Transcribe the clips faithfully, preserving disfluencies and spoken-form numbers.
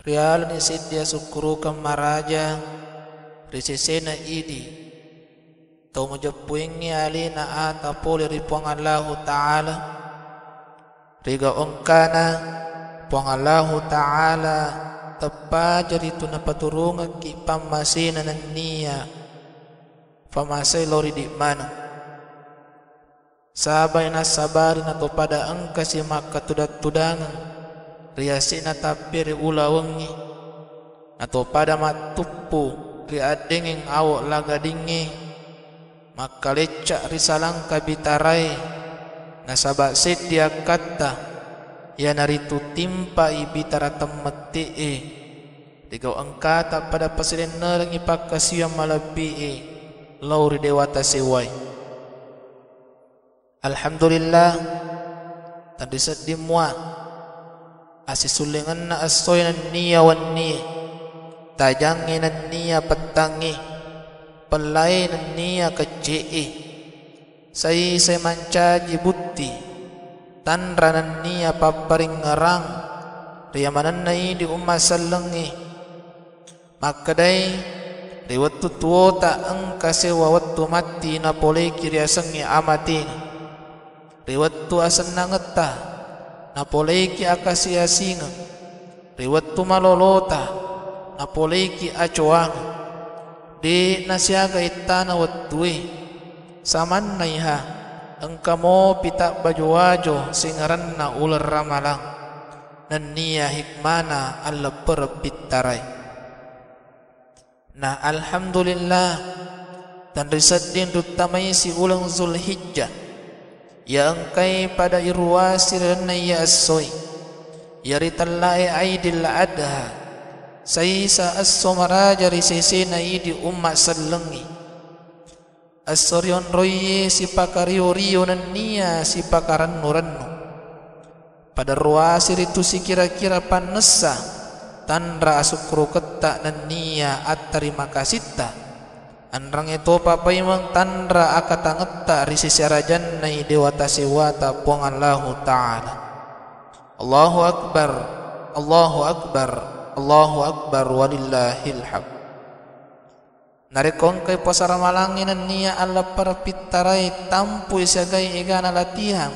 Rialani seddi asukkurukeng maraja ri sesena idi, tau majeppuengngi alena ata pole ri Puang Allahu Ta'ala. Rigau engkana, Puang Allahu Ta'ala teppaja ritu napaturungekki pammasena nennia famasei lao ri idi maneng. Sabai nassabari natopada engkasi makkatudang-tudangeng ri yase'na tappe ri ula wengngi, natopada mattuppu ri addengeng awo lagadingnge, makkalecca ri salangka bitarae, nasaba seddi akkatta, iyanaritu timpai bitara temmette'e, rigau engkata pada pasilennerengngi pakkasiwiang malebbi'e lao ri dewata sewwae. Alhamdulillah, tenrisedding mua assisulengenna essoe nennia wennie, tajangnge nennia pettangnge, pellae nennia kecce'e, saisai mancaji butti, tanra nennia papparingngerang ri yamanenna idi umma sellengnge. Makkedai, ri wettu tuwota engka sewwa wettu matti napoleiki riasengnge amatena. Ri wettu asennangetta napoleiki akasi-asingeng. Ri wettu malolota napoleiki acoangeng. De'na siaga ettana wettue. Samannaiha engka mopi tabbajo-wajo singerenna uleng ramalang. Nennia hikmana alleppereng pittarae. Na alhamdulillah, tenrisedding ruttamaisi uleng Zulhijjah, iya engkai pada iruwasi ri lalenna iya essoe, iya ritellae Aidil Adha, saisa esso maraja ri sesena idi umma sellengnge. Esso rionroiye sipakario-rio nennia sipakarennu-rennu. Pada ruasi ritu sikira-kira pannessa tanra asukkuruketta nennia attarima kasitta. Anrangnge topa paimeng tanra akatangetta ri sisi arajannai dewata sewwata Puang Allahu Ta'ala. Allahu Akbar, Allahu Akbar, Allahu Akbar, walillahil hamd. Narekko engkai puasa ramalangnge nennia alleppereng pittarae tampui siagai egana latihan,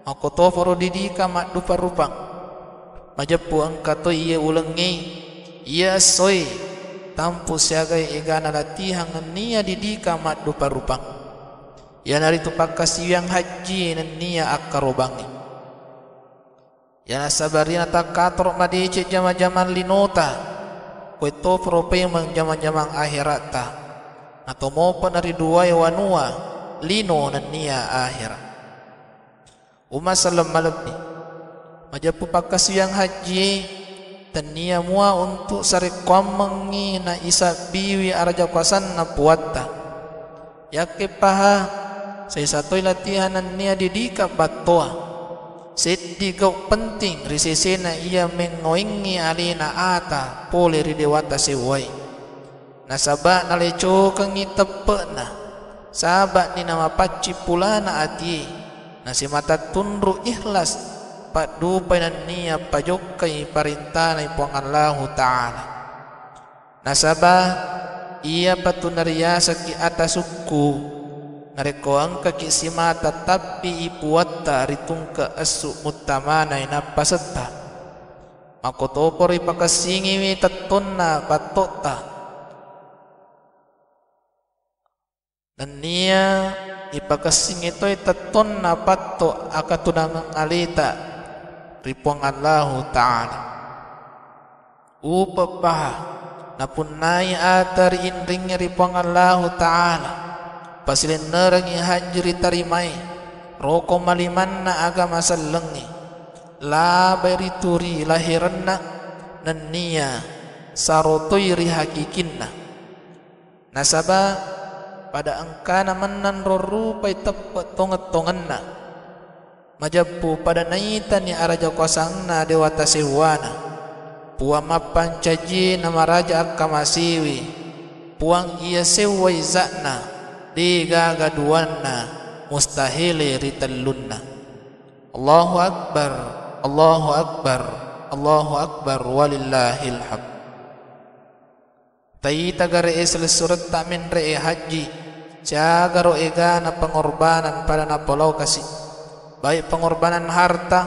makkotoparo didika maddupa-rupang. Majeppu engka toi iye ulengnge, iye essoe, tampu siagai egana latihan nennia didika maddupa-rupang. Iyanaritu pakkasiwiang hajji nennia akkarobangnge. Iya nasabari natakkatoro madeceng jama-jamang linota, koe toparo paimeng jama-jamang akheratta, natomopa nariduai wanua lino nennia akhera. Umma selleng malebbi, majeppu pakkasiwiang hajjie, tennia mua untu sarekkoammengngi naisabbiwi araja kuasanna Puatta. Yakke paha, saisa toi latihan nennia didika battoa. Seddi gau penting ri sesena iya mengngoengngi alena ata pole ri dewata sewwae. Nasaba nalecokengngi teppe'na, saba'ni namapaccing pulana atie, nasimata tunru ikhlas, paddupai nennia pajokkai parintanai Puang Allahu Ta'ala. Nasaba, iyapatu nariasakki atasukku, narekko engkaki simata tappi'i Puatta ri tungke essu muttamanai nappasetta. Makkotoparo ipakessingiwi tettonna battotta. Nennia ipakessingngi toi tettonna patto akatunangeng aleta ri Puang Allahu Ta'ala. Upe paha napunnai ata ri inringnge ri Puang Allahu Ta'ala, pasilennerengngi hajji ritarimae, roko malimanna agama sellengnge, labai ritu ri laherenna, nennia sarotoi ri hakikinna. Nasaba, pada engkana mennang ro rupai teppe tongeng-tongenna. Majeppu pada naitani araja kuasanna dewata sewwana. Puang mappancajie namaraja akkamasewi. Puang iya sewwai za'na, degaga duanna, mustahili ritellunna. Allahu Akbar, Allahu Akbar. Allahu Akbar, walillahil hamd. Taita gare'e silessuretta menre'e hajji, siagaro egana pengorbanan pada napolao kasi, baik pengorbanan harta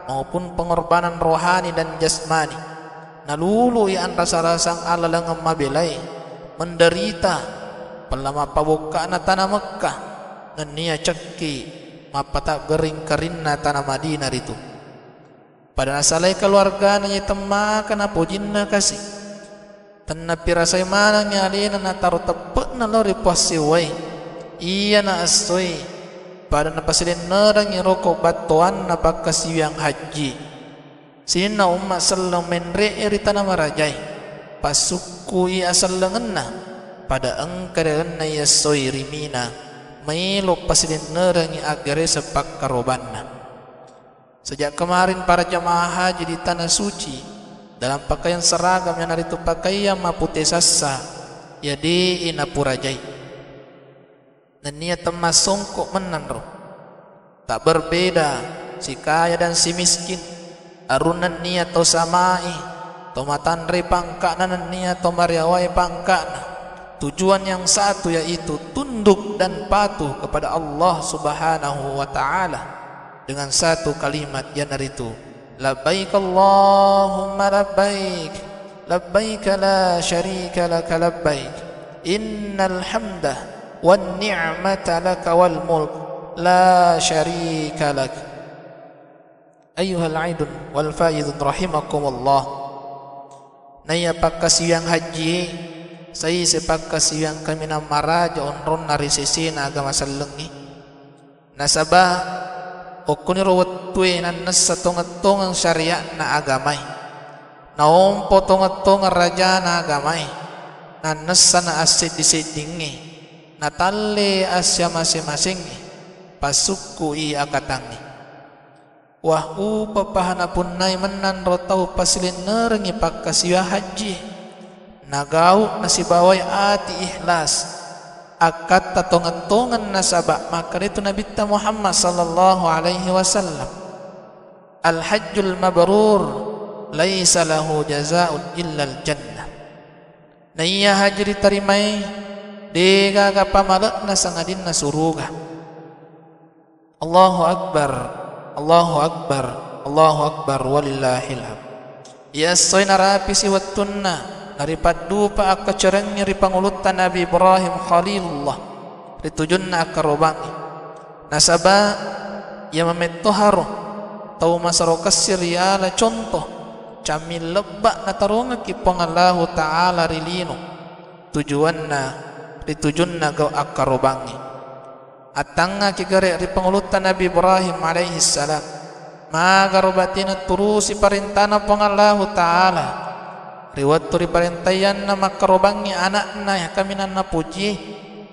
maupun pengorbanan rohani dan jasmani. Nalului anrasa-rasang allalengeng mabelai, menderita, pella mappabokka'na tana Mekkah, nennia cekki mappatabbering karinna tana Madinah ritu. Pada nasalai keluargana iye temmaka napojinna kasi. Tennapirasai manengngi alena nataro teppe'na lao ri Puang Sewwae. Iyana essoi pada napasilennerengngi roko battoanna pakkasiwiang hajji. Sininna umma selleng menre'e ri tana marajae, passukkui asellengenna, pada engka ri lalenna iyessoi ri Mina, maelo pasilennerengngi aggereseng pakkarobanna. Sejak kemarin para jamaah haji di Tanah Suci dalam pakaian seragam, iyanaritu pakaian mapute sassa, iya de'i napurajai. Nennia temmassongko mennanro. Tak berbeda si kaya dan si miskin. Arung nennia to samai, to matanre pangka'na nennia to mariawai pangka'na. Tujuan yang satu yaitu tunduk dan patuh kepada Allah Subhanahu wa Ta'ala dengan satu kalimat, iyanaritu, "Labbaik Allahumma labbaik, labbaik la syarika laka labbaik, innal hamda wan ni'mata laka wal mulk, la syarika lak." Ayyuhal aidun wal faizun rahimakumullah. Naiya pakkasiwiang hajji, saise pakkasiwiang kaminang maraja onronna ri sesena agama sellengngi. Nasaba okkoniro wettue nannessa tongeng-tongeng syariatna agamae, naompo tongeng-tongeng rajana agamae, nannessana asseddi-seddingnge, natalle assiamase-masengnge, passukkui akatangnge. Wah, upa paha napunnai mennanro tau pasilennerengngi pakkasiwiang hajji, nagau nasibawai ati ikhlas, akkatta tongeng-tongeng nasaba makkedaitu Nabitta Muhammad sallallahu alaihi wasallam, "Al hajjul mabrur laisa lahu jazaun illal jannah." Naiya haji ritarimae, degaga pamale'na sangadinna suruga. Allahu Akbar, Allahu Akbar, Allahu Akbar, walillahil hamd. Iya essoi narapisi wettunna, naripaddupa akkacorengngi ri pangulutta Nabi Ibrahim Khalilullah, ri tujunna akkarobangngi. Nasaba iya mamettoharo tau masero kessi riala conto, camming lebba natarongekki Puang Allahu Ta'ala ri lino, tujuanna ri tujunna gau akkarobangngi. Attangngaki gare ri pangulutta Nabi Ibrahim alaihi salam. Magaro batena turusi parentana Puang Allahu Ta'ala. Ri wettu riparentaianna makkarobangngi ana'na kaminang napojie,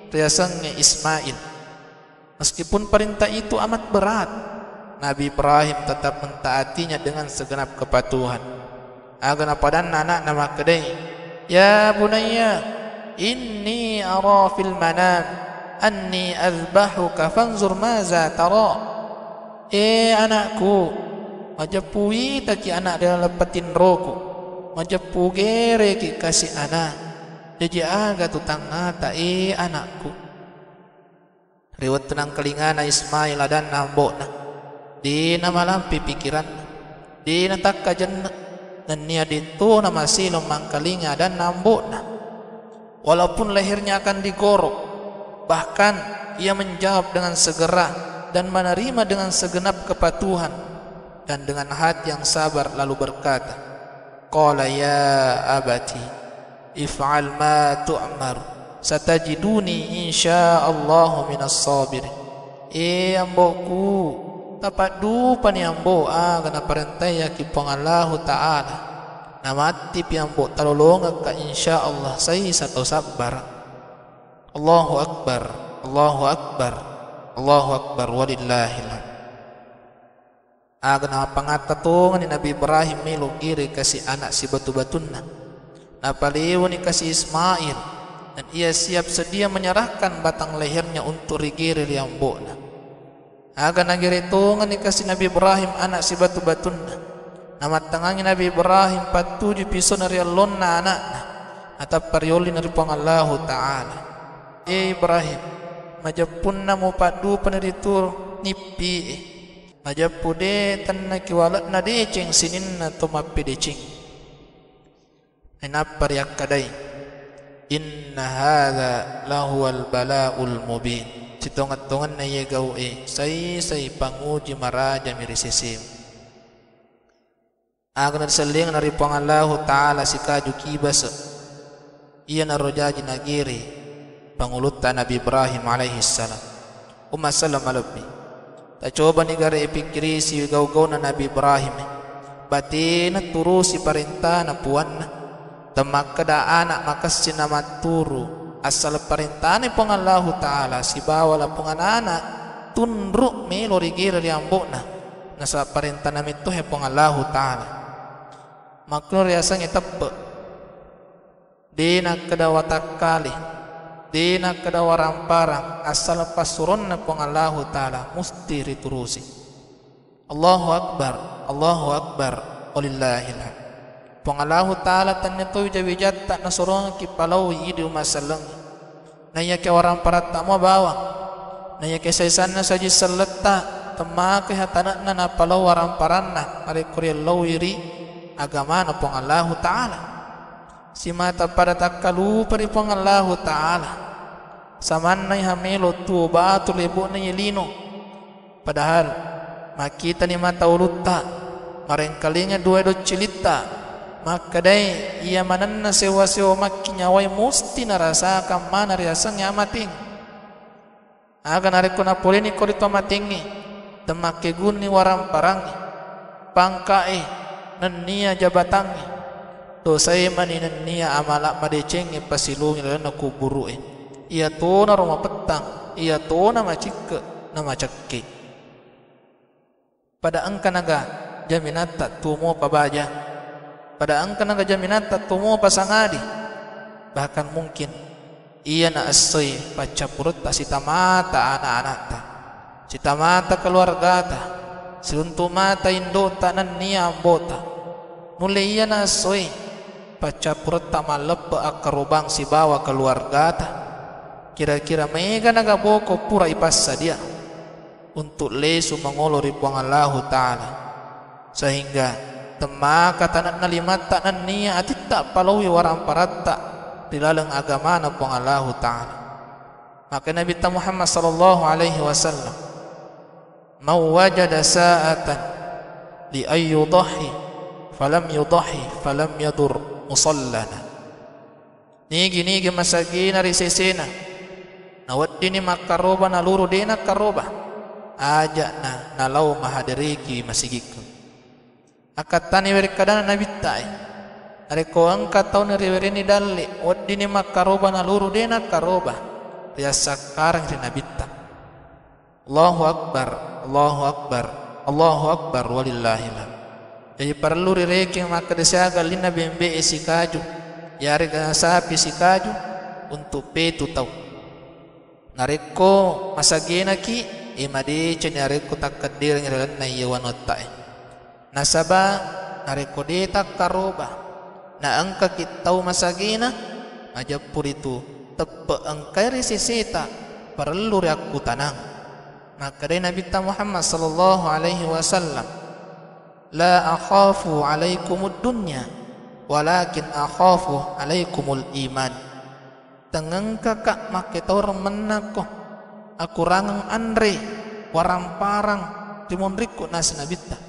riasengnge Ismail. Meskipun perintah itu amat berat, Nabi Ibrahim tetap mentaatinya dengan segenap kepatuhan. Aga napadanna ana'na makkedai, "Ya bunayya, inni ara fil manam anni azbahuka fanzur maza tara." E anakku, majeppu witaki anak ri laleng patinroku, majeppu gereki kasi ana. Jaji aga tu tangngata, e anakku? Ri wettu nangkalingana Ismail adanna ambo'na, dé namalampe pikiranna, dé natakka jenne, nennia dé'to namasélo mangkalinga adanna ambo'na. Walaupun lehernya akan digorok, bahkan ia menjawab dengan segera dan menerima dengan segenap kepatuhan dan dengan hati yang sabar lalu berkata, Qala ya abati, if'al ma tu'mar, satajiduni insyaallahu minas sabirin. E ambo'ku, tapaddupani ambo aga naparentaiaki Puang Allahu Ta'ala. Namattipi ambo talolongekka insyaallah saisa to sabbara. Allahu Akbar, Allahu Akbar, Allahu Akbar, walillahil hamd. Aga nappangatta tongengni Nabi Ibrahim melo gere kasi ana sibatu-batunna. Napaléwoni kasi Ismail, dan ia siap sedia menyerahkan batang lehernya untuk rigere ri ambo'na. Aga nagere tongengni kasi Nabi Ibrahim ana sibatu-batunna. Namattengngangi Nabi Ibrahim pattuju pisona ri ellonna ana'na, natappa riollina ri Puang Allahu Ta'ala. E Ibrahim, majeppunna mupaddupani ritu nippi'e. Majeppu de tennaki wale'na deceng sininna to mappedeceng. Nainappa riakkadai, "Inna hadza lahuwal bala'ul mubin." Sitongeng-tongenna iye gau'e, sai-sai panguji marajami ri sesemu. Aga narisellengna ri Puang Allahu Ta'ala sikaju kibase, iyanaro jaji nagere pangulutta Nabi Ibrahim alaihissalam. Umma selleng malebbi. Tacobani gare pikkirisi gau-gauna Nabi Ibrahim. Batena turusi parentana puanna. Temmakkeda ana makessing namatturu. Assaleng parentana Puang Allahu Ta'ala sibawa lapong anana tunru melo rigere ri ambo'na. Nasaba parentana mettohe Puang Allahu Ta'ala. Makkuno riasengnge teppe. De nakkeda watakkale, de nakkeda waramparang, assaleng passuronna Puang Allahu Ta'ala musti riturusi. Allahu Akbar, Allahu Akbar, walillahil hamd. Puang Allahu Ta'ala tennia to wija-wijatta nasorongengki palaoi idi umma selleng. Naiyakia waramparatta mua bawang, naiyakia saisanna saji selletta, temmakai hatane'na napalao waramparanna narekko riellowi ri agamana Puang Allahu Ta'ala. Simata pada takkalupa ri Puang Allahu Ta'ala. Samanna iha melo tuo batu lebo'na iye lino. Padahal makkitani mata ulutta, marengkalinga dua doccilitta, makkedai iya manenna sewa-sewa makki nyawai musti narasakang maneng riasengnge amating. Aga narekko napoleniko ri to amatingnge, temmakkegunni waramparangnge, pangkae, nennia jabatangnge, dosae mani nennia amala madecengnge pasilungi lalenna kuburu'e. Iyatonaro mapettang, iyatona macikke na macakke. Pada engka naga jaminatta tuo mopa baja, pada engka naga jaminatta tuo mopa sangadi, bahkan mungkin iyana essoi paccappuretta sitamata ana-anatta, sitamata keluargata, siruntu mata indota nennia ambota. Nulle iyana essoi paccappuretta malleppe akkarobang sibawa keluargata. Kira-kira mega naga boko pura ipassadia untuk lesu mangolo ri Puang Allahu Ta'ala, sehingga temmaka tane'na limatta nennia atitta palaowi waramparatta ri laleng agamana Puang Allahu Ta'ala. Maka Nabitta Muhammad sallallahu alaihi wasallam, "Man wajada sa'atan li ayyudhahi falam yudhahi falam yadur musallana." Nigi-nigi masagina ri sesena, naweddini makkaroba naluru de nakkaroba, aja'na nalao mahadereki masigikku. Akkattani werekkadana Nabittae, narekko engka tau nariwerenni dalle, weddini makkaroba naluru de nakkaroba, riassakkareng ri Nabitta. Allahu Akbar, Allahu Akbar, Allahu Akbar, walillahil hamd. Jadi parellu rirekeng makkeda siaga ellinna bembe'e sikaju, yarega sapi sikaju untuk petu tau. Narekko masagenaki, e madecani narekko takkeddereng ri lalenna iya wanuatta'e. Nasaba narekko de takkaroba, na engkaki tau masagena, majeppu ritu teppe engkai ri seseta, parellu riakkutanang. Makkedai Nabitta Muhammad sallallahu alaihi wasallam, "La akhafu alaikumud dunya, walakin akhafu alaikumul iman." Tengengkaka makketaureng mennakko, akurangeng anre, waramparang, rimunrikku, nasi Nabitta.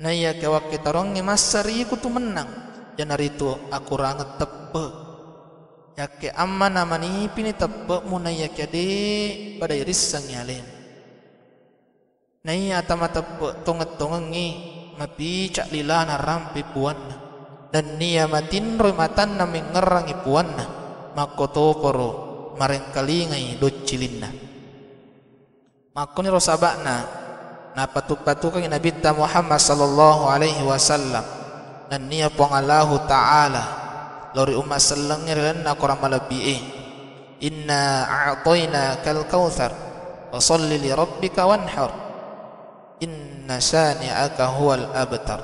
Naiyakia wakkitarongnge massariku tu mennang, iyanaritu akurangeng teppe. Yakke amma namanipini teppe'mu naiyakia de pada irissengngi alemu. Naiya ata mateppe tongeng-tongengngi mapica lilana rampe puanna, nennia matinroi matanna mengngerangi puanna, makkotoparo marengkalingai doccilinna. Makkuniro saba'na napatu-patukangngi Nabitta Muhammad sallallahu alaihi wasallam, nennia Puang Allahu Ta'ala lao ri umma sellengnge ri lalenna korang malebbi'e. "Inna a'tainakal kautsar, fasalli li rabbika wanhar, inna syani'aka huwal abtar."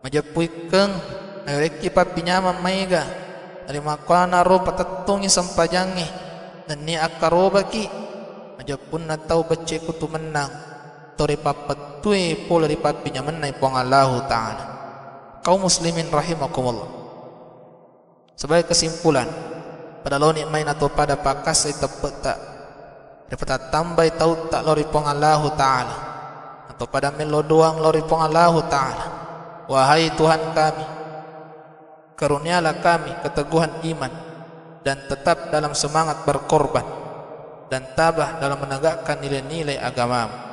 Majeppu ikkeng, nayorekki pappinyameng maega, narimakkuanaro patettungngi sempajangnge, nennia akkarobaki, majeppunna tau becce kutu mennang, tau ripappettui pole ri pappinyamenna Puang Allahu Ta'ala. Kaum muslimin rahimakumullah. Sebagai kesimpulan, pada loni mai nato pada pakkassai teppe'ta, ripatattambai tautta lao ri Puang Allahu Ta'ala, nato pada mello doang lao ri Puang Allahu Ta'ala, "Wahai Tuhan kami, karunialah kami keteguhan iman dan tetap dalam semangat berkorban dan tabah dalam menegakkan nilai-nilai agamamu."